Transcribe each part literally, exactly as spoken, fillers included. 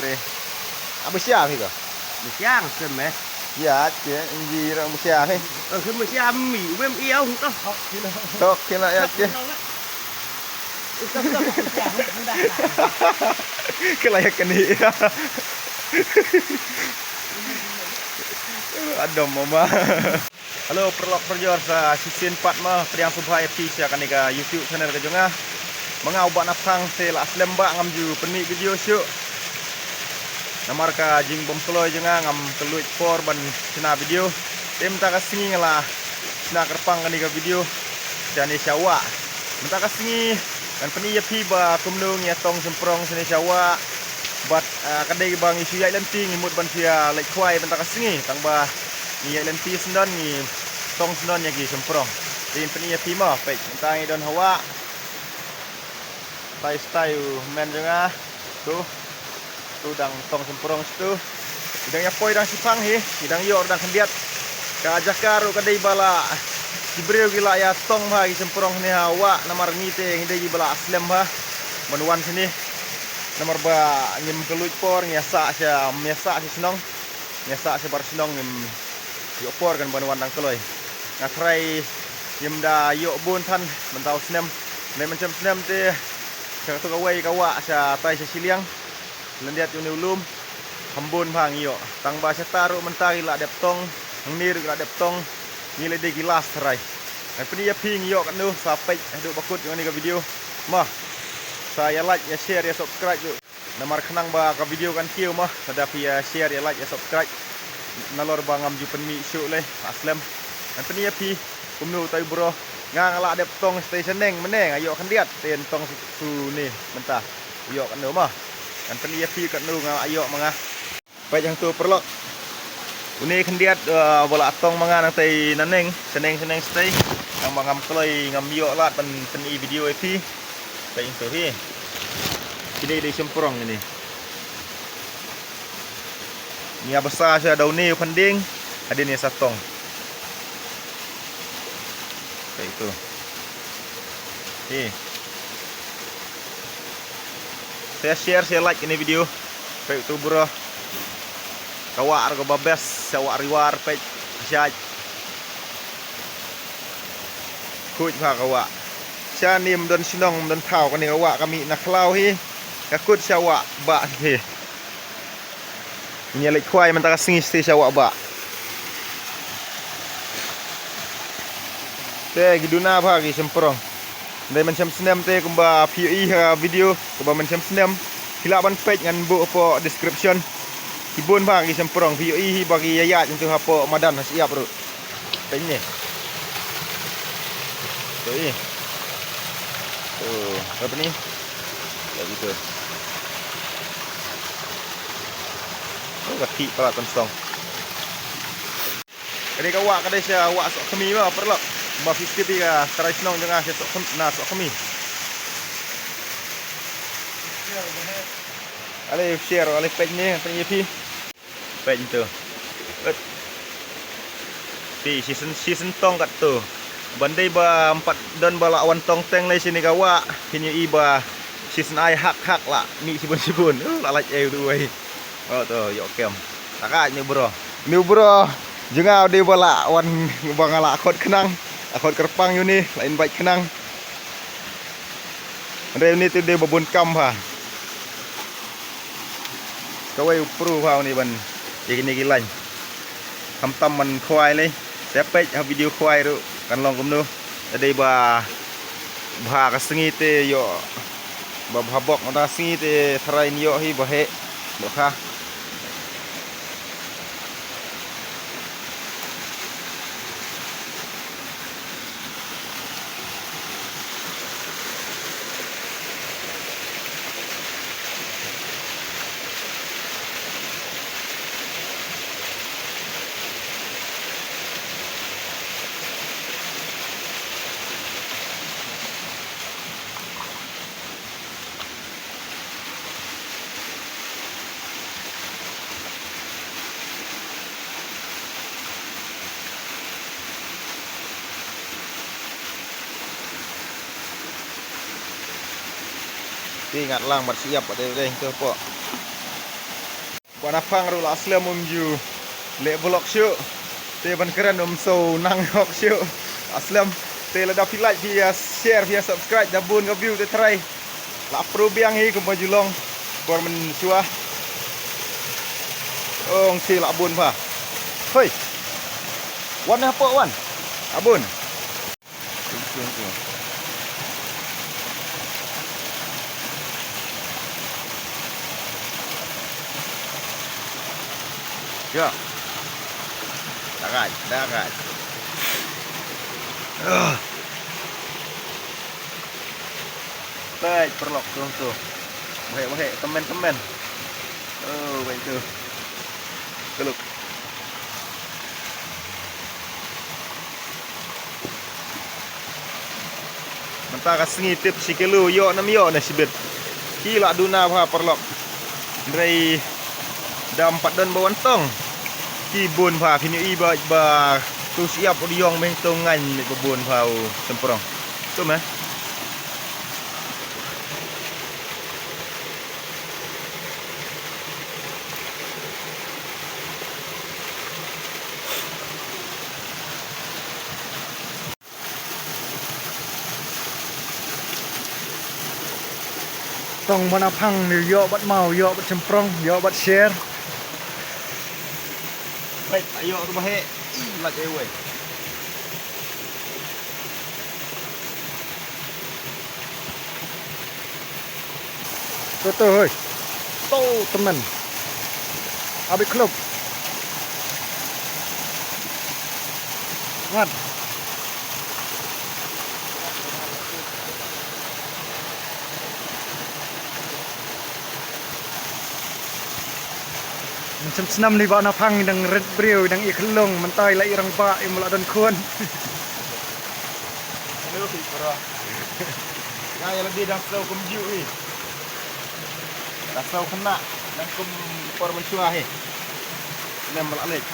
Re. Abu siap hi ko. Mesiang sem eh. Ya, che, inji ra abu siap hi. Ơ, khi mesiang mi, wem iau hung toh. Tok kila ya che. Kila ya kani. Adom mama. Hello, paralok parajor sa shisien pat ma, pdiang sngewbha ïa phi sha kane ka YouTube channel ka jong nga. Ma nga u Bah Naphang te la slem bha ngam ju pynmih video shuh. Namar ka jingbym kloi jong nga ngam kylluid por ban shna video. Te mynta ka sngi nga la shna kyrpang kane ka video. Shane sha wah. Mynta ka sngi ngan pyni ïa phi ba kumno ngi ïa tong shymprong shane sha wah. Bad, ah, ka dei ba ngi shu ïaid lynti ngi mut ban shu ïa leit khwai mynta ka sngi. Tang ba ngi ïaid lynti shen don ngi tong shen don ïa ki shymprong. Te ngan pyni ïa phi ma, peit mynta ngi don ha wah. Tai stai u men jong nga. Tu. Tu dang tong shymprong tu. Ngi dang ïa poi dang shiphang hi, ngi dang ïoh dang khyndiat. Ka jaka ruh ka dei ba la ki briew ki la ïa tong bha ki shymprong ne ha wah namar ngi te ngi dei ki ba la slem bha. Ban wan shane. Namar ba ngim kylluid por ngi ïa sah sha, ngim ïa sah sha shnong. Ngi ïa sah sha bar shnong ngim ïoh por kan ban wan dang kloi. Nga tharai ngim da ïoh bun than mynta u snem. Mynta mynshem snem te sha kato kawei ka wah sha tai sha shiliang. Lyndiat ïa une u lum. Kham bun bha ngi ïoh. Tang ba shata ruh mynta ki la dep tong. Hangne ruh ki la dep tong. Ngi la dei ki last tharai. Ngan pyni ïa phi ngi ïoh katno sa peit haduh ba kut jong kane ka video. Ma. Sa ïa like, ïa share, ïa subscribe ruh. Namar khnang ba ka video kan kiew ma, lada phi ïa share, ïa like, ïa subscribe. Nalor ba ngam ju pynmih shuh lei, la slem. Ngan pyni ïa phi kumno utai u bro. Nga nga la dep tong shatei shaneng mynne nga ïoh khyndiat, te tong shu ne mynta. U ïoh katno ma. Ngan pyni ïa phi katno nga la ïoh ma nga. Peit hangto paralok. Une khyndiat, eh, ba la tong ma nga nangtei naneng, shaneng shaneng shatei. Nang ba ngam kloi ngam ïoh lad ban pyni video ïa phi. Peit hangto hi. Kine dei shymprong kine. Ngi ïa basa sha da une u phandieng, hadien ïa sa tong. Peit tu. Hi. Sa share, sa like kane video. Peit tu bro. Ka wah ruh kaba best, sa wah Riwar peit. Shait. Khuid bha ka wah. Sha ym don shnong ym don thaw kane ka wah ka mih na khlaw hi. Ka kut sha wah bah hi. Ngi ïa leit khwai mynta ka sngi shatei sha wah bah. Te ki duna bha ki shymprong. Dei mynshem snem te kumba phi ïohi ha video kumba mynshem snem. Phi lah ban peit ngan buh hapoh description. Ki bun bha ki shymprong phi ïohi hi ba ki ïaid ntu hapoh madan ha shyiap ruh. Peit ne. Tu i. Tu, apa ni? Lagi tu. Oh, kaki pala tensong. Kane ka wah ka dei sha wah Sohkhmi ma paralok. Ba fifty pi ka trai shnong jong nga sha Sohkhmi, na Sohkhmi. Ale share ale peit ne peit ïa phi. Peit tu. Pi shisien shisien tong kat tu. Ban dei ba ym pat don ba la wan tong teng lei shane ka wah. Phin ïohi ba shisien ai hak hak la mih shibun shibun. Uh, la lait ei tu wei. Oh tu ïoh kem. Taka ni bro. Ni bro. Jong nga dei ba la wan ba nga la khot khnang. La khot kyrpang ïa une la invite khnang. Hynrei une te dei ba bun kam bha. Kawei u pru bha une ban ïa kine ki lain. Khamtam ban khwai lei. Te peit ha video khwai ruh kan long kumno. Te dei ba bha ka sngi te ïoh ba bha bok mynta ka sngi te tharai ïoh hi ba heh. Dohkha. Te ngat lang bad shyiap bad dei dei to pok. Ba na phang ruh la slem um ju leh vlog shuh. Te ban kren um shu nang hok shuh. La slem. Te lada phi like, phi ïa share, phi ïa subscribe da bun ka view te trai. La pru biang hi kumba ju long. Bor mynshuwa. Ong shi la bun pha. Hoi. Wan hapoh wan. Abun. Ya. Dagat, dagat. Ah. Baik, paralok tu tu. Baik, baik, temen-temen. Oh, baik tu. Teluk. Mynta ka sngi tip shi kilo ïoh ne ym ïoh ne shibit. Ki la duna bha paralok. Hynrei da ym pat don ba wan tong. Ki bun bha, phin ïohi ba, ba tu shyiap u diong meng tu ngain ba bun bha u shymprong. Tu meh. Tong ba na phang ne ïoh bad maw, ïoh bad shymprong, ïoh bad sher. Baik, ïoh tu ba heh. Ih, lait ai wei. To to hoi. To temen. Abi klub. Ngat. Mynshem snam li ba na phang dang rit briew dang i khlung mynta i la i rangbah i mula don khun. Hello, hi para. Nga ïa la dei dang snow kum ju hi. Dang snow khynnah dang kum por mynshuwa hi. Nem ba la leit.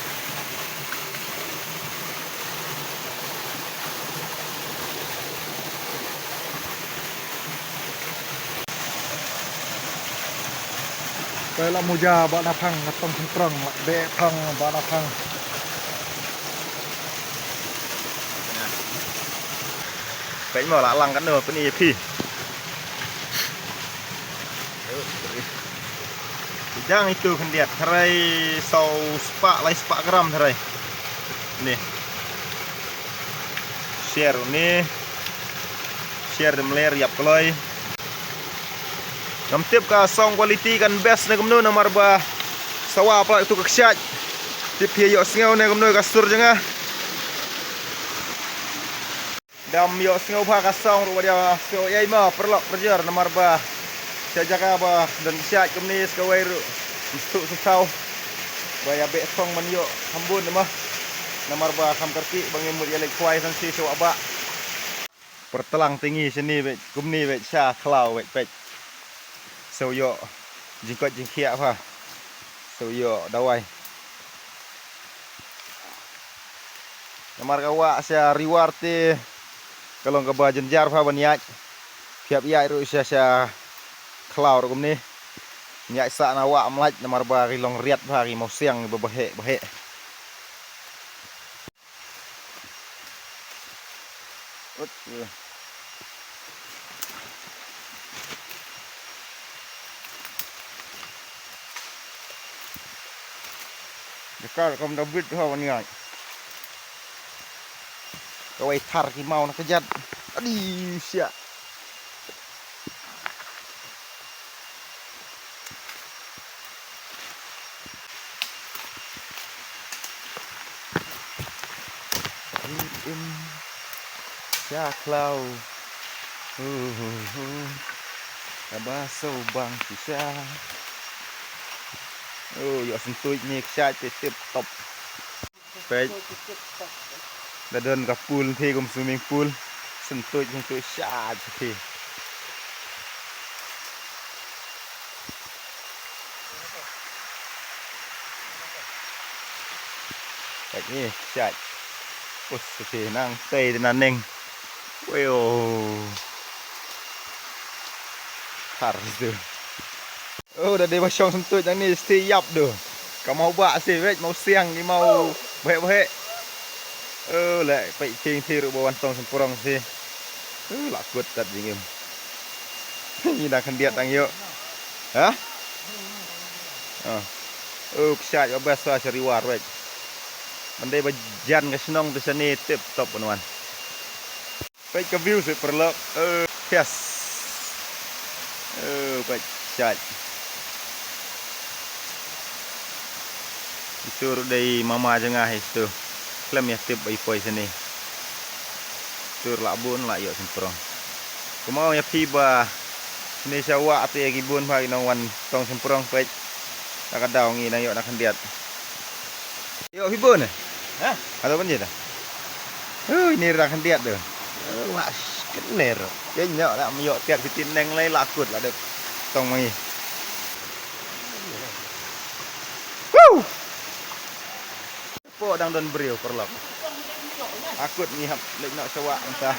Kai la muja ba na phang, ka tong sengkrong la beh phang ba na phang. Peit mo la lang katno pyni ïa phi. Jang itu khyndiat tharai saw spah lai spah gram tharai. Ni. Share ni. Share dem ler ïap kloi. Ngam tip ka sound quality kan best ne kumno namar ba sawa pla tu ka kshaid. Tip phi ïoh sngew ne kumno ka sur jong nga. Dam ïoh sngew bha ka sound ruh ba dei sngew ïai ma paralok parajor namar ba sha jaka ba don kshaid kumne skawei ruh mstu sutau ba ïa beh thong man ïoh hambun ma namar ba kham karki ba ngim mut ïa leit khwai san shi sha wah ba. Pyrtlang te ngi shane beit kumne beit sha khlaw beit peit. Shu ïoh jingkoit jingkhiah bha. Shu ïoh dawai. Namar ka wah sha Riwar te ka long kaba jynjar bha ban ïaid. Phiap ïaid ruh sha sha khlaw ruh kumne. Ïaid sah na wah mlait namar ba ki long riat bha ki mawsiang ba baheh baheh. Ut, eh. Dakar kam da bit ha wan ngai. Kawei thar ki maw na kajat. Adi sia. Im im sha khlaw. Hu hu hu. Kaba shu bang shisha. Oh, ïoh syntuid ne kshaid te tip top. Peit. Da don ka pool phi kum swimming pool. Syntuid syntuid sha phi. Peit ni sha. Us phi nang tei de naneng. Weo. Thar tu. Oh, da dei ba shong sngewthuh nangne, sngewthuh ïap duh. Ka maw ba sngewthuh, maw siang, ki maw bheh bheh. Oh, leh, peit king thik ruh ba wan tong shymprong sngewthuh. Oh, la kut tat jingim. Ngi dang khyndiat dang ïoh. Ha? Oh. Oh, kshaid ba best wa sha Riwar wei. Ban dei ba jan ka shnong te shane tip top ban wan. Peit ka view sngewthuh paralok. Eh, yes. Eh, peit, shait. Ito ruh dei mama jong nga hi ito. Khlem ïa tip ba i poi shane. Ito ruh la bun la ïoh shymprong. Kumno ïa phi ba shane sha wah te ïa ki bun ba ki nongwan tong shymprong peit. La ka daw ngi nang ïoh na khyndiat. Ïoh phi bun eh? Ha? Ado ban jita. Ui, ni rang khyndiat tu. Wah, kner. Ïa nyok la ïoh tiat ki tin neng lai la kut la dep tong mai. Woo! Po dang don briew paralok. Akut ngi hap leit noh sha wah mynta.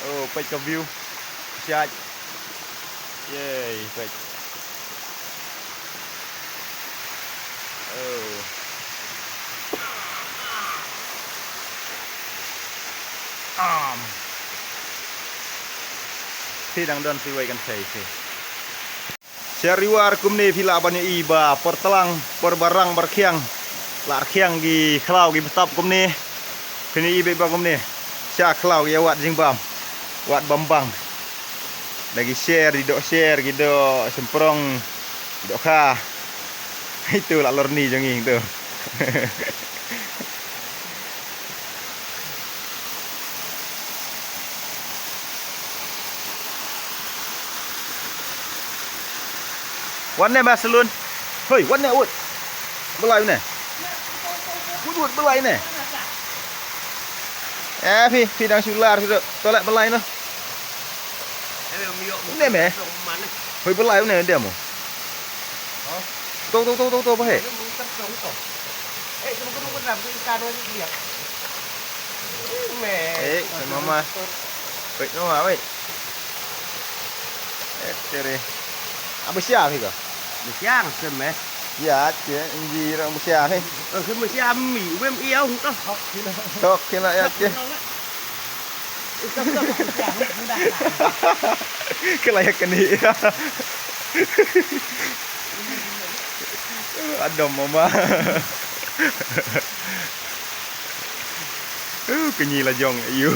Oh, peit ka view. Shait. Yay, peit. Oh. Am. Phi dang don phi wei kan thei phi. Sha Riwar kumne phi lah ban ïohi ba por tlang por ba rang ba rkhiang. La rkhiang ki khlaw ki btap kumne. Phin ïohi beit ba kumne. Sha khlaw ki ïa wad jingbam. Wad bambang. Da ki sher, ki doh sher, ki doh shymprong, ki doh kha. Itu la lorni jong ngi tu. Wan ne ba salon. Hoi, wan ne ut. Belai ne. Ut, ut, belai ne. Eh, phi, phi dang shu lar phi tu. Tolak belai ne. Ne me. Hoi, belai ne dia mo. To, to, to, to, to, bah. Eh, mama. Wait, mama, wait. Eh, tere. Apa siang ni ko? Siang sem eh. Ya, che, inji ra apa siang ni. Sem siang mi, wem iau tu. Tok kena ya che. Kelayak keni. Adom mama. Uh, kenyi la jong ayu.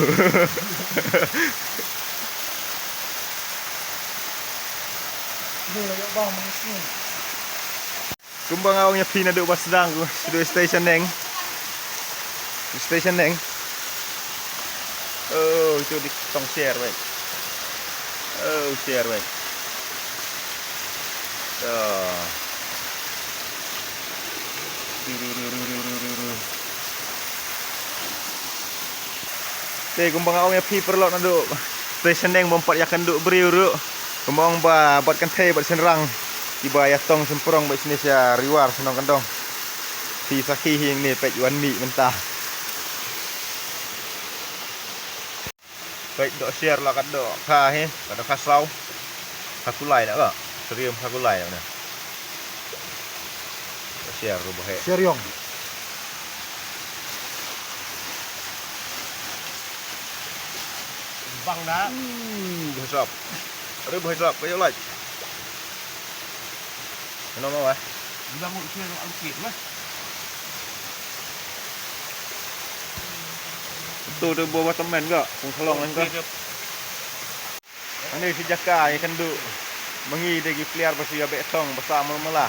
Kumba nga ong ïa phi naduh ba sdang ku sdang station neng. Station neng. Oh, itu di tong share wek. Oh, share wek. Oh. Te kumba nga ong ïa phi paralok naduh station neng bym pat ïa kynduh briew ruh. Kumba ong ba bad kynthei bad shynrang kiba ïa tong shymprong bad shane sha Riwar shnong Kyndong. Phi sakhi hi ne peit wan mih mynta. Peit doh share la ka doh kha hi, ka doh kha saw. Kha kulai da ka. Seriam kha kulai da na. Doh share ru bah. Share yong. Bang da. Hmm, bah sap. Ru bah sap, kayo lai. Ano mo ba? Bang mo share ang kit na. Tu tu buah watermelon ka, kung khlong lang ka. Ani si jaka ïa kynduh. Mangi de ki player ba si ïa beh thong ba sa mala mala.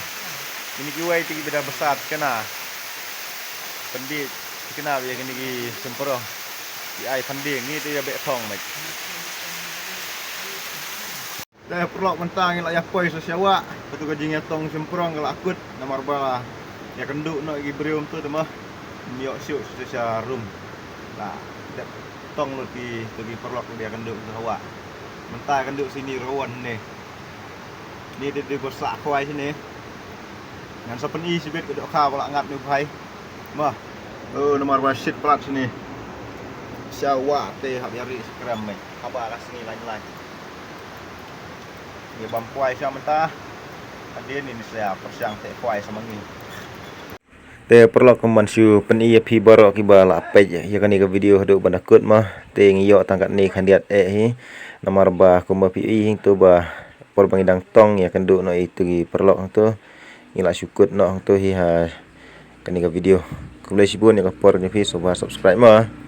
Ini ki wei ti ki bida ba sa kena. Pendi kena ïa kini ki sempro. Ki ai pendi ngi te ïa beh thong mai. Dei paralok mynta ngi la ïa poi sa sha wah. Katu ka jingïatong shymprong ka la kut namar ba ïa kynduh noh ïa ki briew mynta te ma. Ym ïoh shuh sa sha rum. La dep tong lut ki tu ki paralok ïa kynduh sa sha wah. Mynta ïa kynduh sini rawan ne. Ni dei dei ba sa khwai sini. Ngan sa pyni shibit ka dohkha ba la ngat ni u bhai. Ma. Oh, namar ba shit plat sini. Sha wah te hap ïa ri skram me. Haba la sini lain lain. Ngi bam kwai sha mynta. Hadien ngin sa pyrshang teh kwai sa ma ngi. Te paralok, kumban shu pyni ïa phi baroh kiba la peit ïa kane ka video haduh ban da kut mo. Te ngi ïoh tang katne khyndiat eh hi. Namar ba kumba phi i hangto ba por ba ngi dang tong ïa kynduh noh ïa itu ki paralok hangto, ngi la shu kut noh hangto hi ha kane ka video. Khublei shibun ïa ka por jong phi, sngewbha subscribe mo.